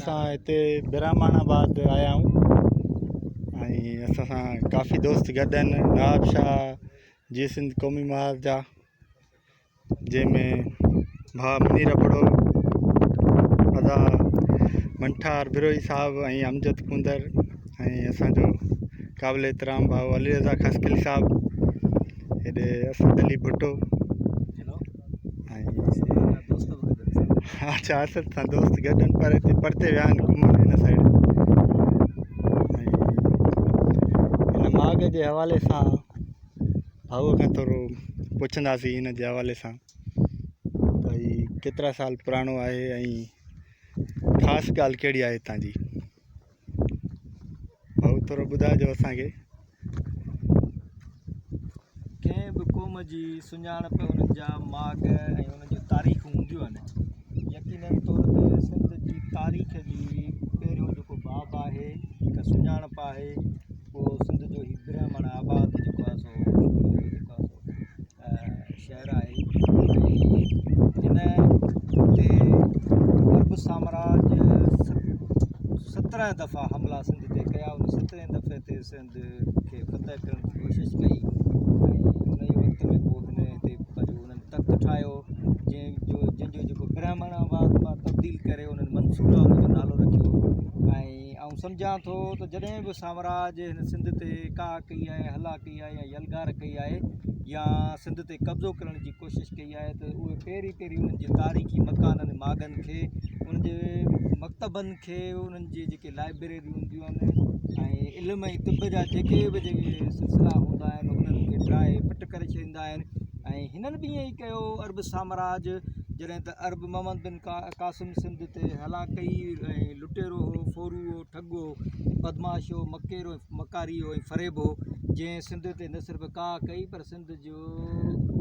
اسان هتي براهمڻ آباد آيا آهيون ۽ اسان سان ڪافي دوست گڏ آهن نواب شاهه جي سنڌ قومي محاذ جا جنهن ۾ ڀاء منير ابڙو ادا منٺار بروهي صاحب ۽ امجد ڪونڌر ۽ اسانجو قابل احترام ڀاء علي رضا خاصخيلي صاحب هيڏي اسد علي ڀٽو اچا اسد سان دوست گڏ آهن پر هتي پرتي ويا آهن گهمڻ هن سائيڊ ۽ هن ماڳ جي حوالي سان ڀائوء کان ٿورو پڇنداسين هن جي حوالي سان ته هي ڪيترا سال پراڻو آهي ۽ خاص ڳالهه ڪهڙي آهي هتان جي ڀائو ٿورو ٻڌائجو اسان کي. ڪنهن به قوم جي سڃاڻپ انهن جا ماڳ ۽ انهن جون تاريخون هونديون آهن. يقينن طور تي سنڌ جي تاريخ جي پهريون جيڪو باب آهي جيڪا سڃاڻپ آهي اهو سنڌ جو هي برهمڻ آباد جيڪو آهي سو جيڪو آهي سو شهر آهي ۽ هن تي عرب سامراج 17 دفعا حملا سنڌ تي ڪيا ان سترهين دفعي تي سنڌ کي فتح ڪرڻ جي ڪوشش ڪئي ۽ ان ئي وقت ۾ پوء هن هتي پنهنجو انهن تخت ٺاهيو جنهن جو جنهن جو جيڪو برهمڻ آباد مان تبديل ڪري انهن منصوره ان جو نالو رکيو ۽ آئون سمجهان ٿو ته جڏهن به سامراج هن سنڌ تي ڪاهه ڪئي آهي هلا ڪئي آهي يا يلغار ڪئي آهي يا سنڌ تي قبضو ڪرڻ جي ڪوشش ڪئي آهي ته اهي پهرين پهرين انهن جي تاريخي مڪانن ماڳن کي انهن جي مڪتبن کي انهن جي جيڪي لائبريريون هونديون آهن ۽ علم ۽ طب جا جيڪي به جيڪي سلسلا هوندا آهن انهن کي ڊاهي پٽ ڪري ڇڏيندا آهن ۽ هنن به ائين ئي ڪيو عرب سامراج جڏهن ته عرب محمد بن قاسم سنڌ تي هلان ڪئي ۽ لٽيرو هو ڦورو هو ٺڳ هو بدمعاش هو مڪير هو مڪاري هو ۽ فريب هو جنهن سنڌ تي نه صرف ڪاهه ڪئي پر سنڌ جو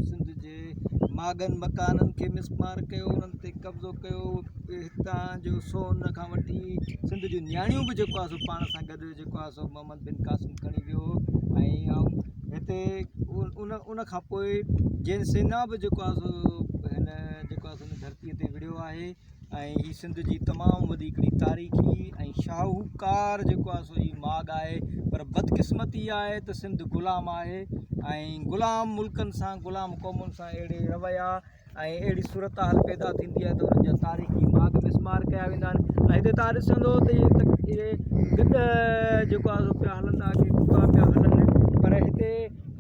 سنڌ جي ماڳن مڪانن کي مسمار ڪيو انهن تي قبضو ڪيو هتان جو سون کان وٺي سنڌ جون نياڻيون به جيڪو آهي سو پاڻ سان گڏ جيڪو آهي سو محمد بن قاسم کڻي ويو هو ۽ آئون هتي ان ان کان پوء جين سينا به جيڪو آهي سو هن جيڪو آهي سو هن ڌرتيء تي وڙهيو آهي ۽ هي سنڌ جي تمام وڏي هڪڙي تاريخي ۽ شاهوڪار جيڪو آهي سو هي ماڳ آهي پر بدقسمتي آهي ته سنڌ غلام آهي ۽ غلام ملڪن سان غلام قومن سان اهڙي رويا ۽ اهڙي صورتحال پيدا ٿيندي آهي ته انهن جا تاريخي ماڳ مسمار ڪيا ويندا آهن ۽ هتي تان ڏسندو ته اهي گڏ جيڪو آهي سو پيا هلندا ڪي ڪتا پيا هلن پر هتي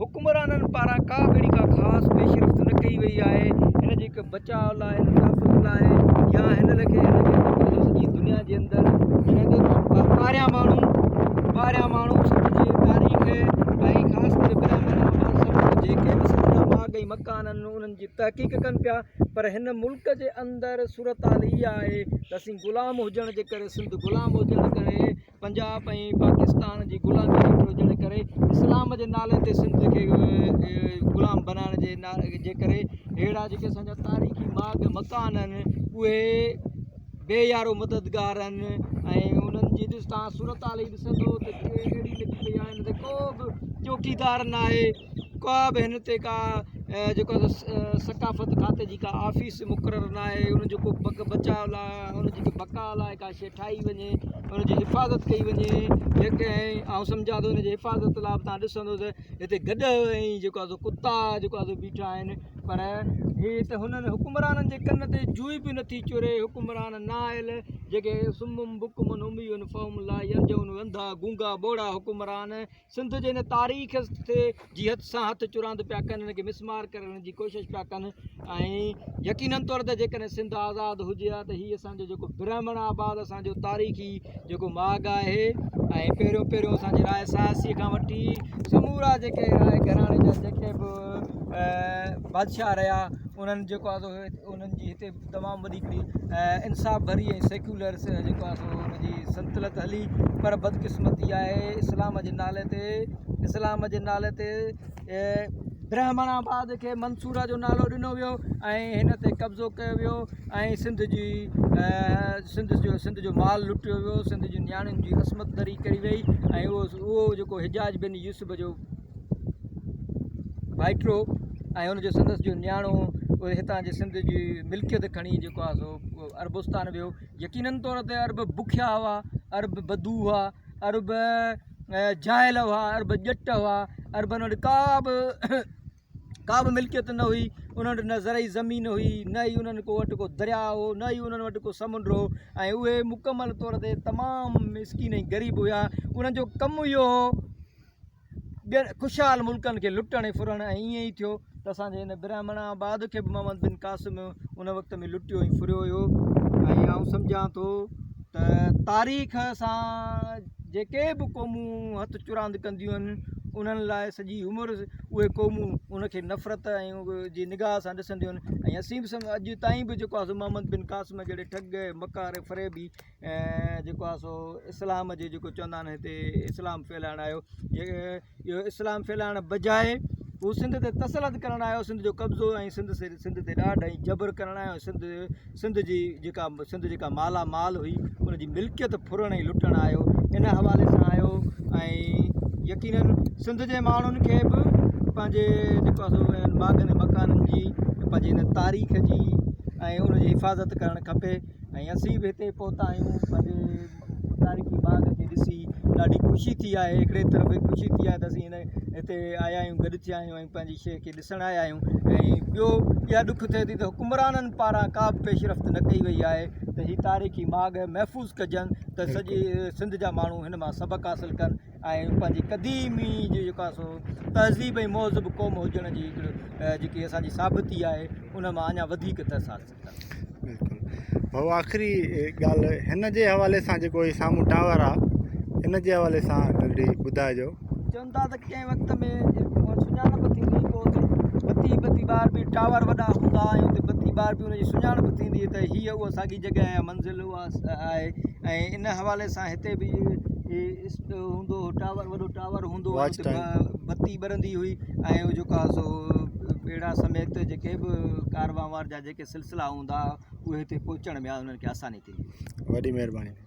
حڪمرانن پاران ڪا به اهڙي ڪا خاص پيش رفت نه ڪئي وئي آهي هن جي هڪ بچاء لاء هن تحفظ لاء يا هن کي هن جي سڄي دنيا جي اندر جڏهن ته ٻاهريان ماڻهو ٻاهريان ماڻهو سنڌ جي تاريخ ۽ خاص ڪري برهمڻ آباد جيڪي به سنڌ جا ماڳ ۽ مڪان آهن انهن جي تحقيق ڪن پيا پر هن ملڪ جي اندر صورتحال اها آهي ته اسين غلام هجڻ جي ڪري سنڌ غلام هجڻ ڪري پنجاب ۽ پاڪستان جي غلامي هيٺ هجڻ ڪري اسلام جي نالي تي سنڌ کي غلام بنائڻ جي جي ڪري اهڙا جيڪي اسان جا تاريخي ماڳ مڪان آهن اهي بي يارو مددگار آهن ۽ انهن جي ڏس تان صورت حال ئي ڏسندو ته اهڙي لڳي پئي آهي هن تي ڪو به چوڪيدار نه آهي ڪا به هن تي ڪا جيڪو ثقافت کاتي جي ڪا آفيس مقرر نه آهي ان جو ڪو بچاء لاء ان جي بقا لاء ڪا شي ٺاهي وڃي ان جي حفاظت ڪئي وڃي جيڪي آئون سمجهان ٿو ان جي حفاظت لاء به تان ڏسندو ته هتي گڏهه ۽ جيڪو آهي سو ڪتا جيڪو آهي سو بيٺا آهن پر هي ته هنن حڪمرانن جي ڪن تي جوئي به نٿي چري حڪمران نااهل جيڪي صم بڪم عمي فهم لا يرجعون انڌا گونگا ٻوڙا حڪمران سنڌ جي هن تاريخ تي جي هٿ سان هٿ چراند پيا ڪن ان کي مسمار ڪرڻ جي ڪوشش پيا ڪن ۽ يقينن طور تي جيڪڏهن سنڌ آزاد هجي ها ته هي اسان جو جيڪو برهمڻ آباد اسان جو تاريخي جيڪو ماڳ آهي ۽ پهريون پهريون اسان جي راء سهاسي کان وٺي سمورا جيڪي راء گهراڻي جا جيڪي به بادشاهه رهيا انهن جيڪو آهي سو انهن جي هتي تمام وڏي هڪڙي انصاف ڀري ۽ سيڪيولر جيڪو آهي سو ان جي سلطنت هلي پر بدقسمتي آهي اسلام جي نالي تي اسلام جي نالي تي برهمڻ آباد کي منصوره جو نالو ڏنو ويو ۽ هن تي قبضو ڪيو ويو ۽ سنڌ جي سنڌ جو سنڌ جو مال لٽيو ويو سنڌ جي نياڻين جي عصمت دري ڪئي وئي ۽ اهو اهو جيڪو حجاج بن يوسف جو ڀائٽو ۽ ان جو سندس جو نياڻو اهي هتان جي سنڌ جي ملڪيت کڻي جيڪو آهي سو عربستان ويو يقينن طور تي عرب بکيا هئا عرب بدو هئا عرب جاهل هئا عرب ڄٽ هئا عربن وٽ ڪا به ڪا به ملڪيت نه هئي انهن وٽ نه زرعي زمين هئي نه ئي انهن ڪو وٽ ڪو درياء هو نه ئي انهن وٽ ڪو سمنڊ هو ۽ اهي مڪمل طور تي تمام مسڪين ۽ غريب هيا انهن جو ڪم اهو هو ٻين خوشحال ملڪن کي لٽڻ ۽ ڦرڻ ۽ ائين ئي ٿيو ته اسانجي هن برهمڻ آباد کي به محمد بن قاسم ان وقت ۾ لٽيو ۽ ڦريو هيو ۽ آئون سمجهان ٿو ته تاريخ سان جيڪي به قومون هٿ چراند ڪنديون آهن انهن لاء سڄي عمر اهي قومون ان کي نفرت ۽ جي نگاهه سان ڏسنديون آهن ۽ اسين به اڄ تائين به جيڪو آهي سو محمد بن قاسم جهڙي ٺڳ مڪار فريبي جيڪو آهي سو اسلام جي جيڪو چوندا آهن هتي اسلام ڦهلائڻ آيو اهو اسلام ڦهلائڻ بجاء هو سنڌ تي تسلط ڪرڻ آيو سنڌ جو قبضو ۽ سنڌ سنڌ تي ڏاڍ ۽ جبر ڪرڻ آيو سنڌ سنڌ جي جيڪا سنڌ جيڪا مالا مال هئي ان جي ملڪيت ڦرڻ ۽ لٽڻ آيو ان حوالي سان آيو ۽ يقينن سنڌ جي ماڻهن کي به پنهنجي جيڪو آهي سو انهن ماڳن ۽ مڪانن جي پنهنجي ان تاريخ جي ۽ ان جي حفاظت ڪرڻ کپي ۽ اسين به هتي پهتا آهيون پنهنجي تاريخي باغ کي ڏسي ڏاڍي خوشي ٿي آهي هڪڙي طرف خوشي ٿي آهي ته اسين هن هتي آيا آهيون گڏ ٿيا آهيون ۽ پنهنجي شيء کي ڏسڻ آيا آهيون ۽ ٻيو اها ڏک ٿئي ٿي ته حڪمرانن پاران ڪا به پيش رفت نه ڪئي وئي آهي ته هي تاريخي ماڳ محفوظ ڪجن ته سڄي سنڌ جا ماڻهو هن مان سبق حاصل ڪن ۽ پنهنجي قديمي جيڪو آهي سو تهذيب ۽ مهذب قوم هجڻ جي هڪڙو جيڪي اسانجي ثابتي آهي ان مان اڃا وڌيڪ تحساس بلڪل ڀائو آخري ڳالهه هن جي حوالي سان جيڪو هي سامهون ٽاور آ ان جي حوالي سان ننڍڙي ٻڌائجو. چون ٿا ته ڪنهن وقت ۾ سڃاڻپ ٿيندي پوء اتي بتي بتي ٻار به ٽاور وڏا هوندا ۽ اتي بتي ٻار به ان جي سڃاڻپ ٿيندي ته هيء اها ساڳي جڳهه يا منزل اها آهي ۽ ان حوالي سان هتي به هوندو هو ٽاور وڏو ٽاور هوندو هو اتي بتي ٻرندي هئي ۽ جيڪو آهي سو ٻيڙا سميت جيڪي به ڪاروهنوار جا جيڪي سلسلا هوندا اهي هتي پهچڻ ۾ انهن کي آساني ٿيندي. وڏي مهرباني.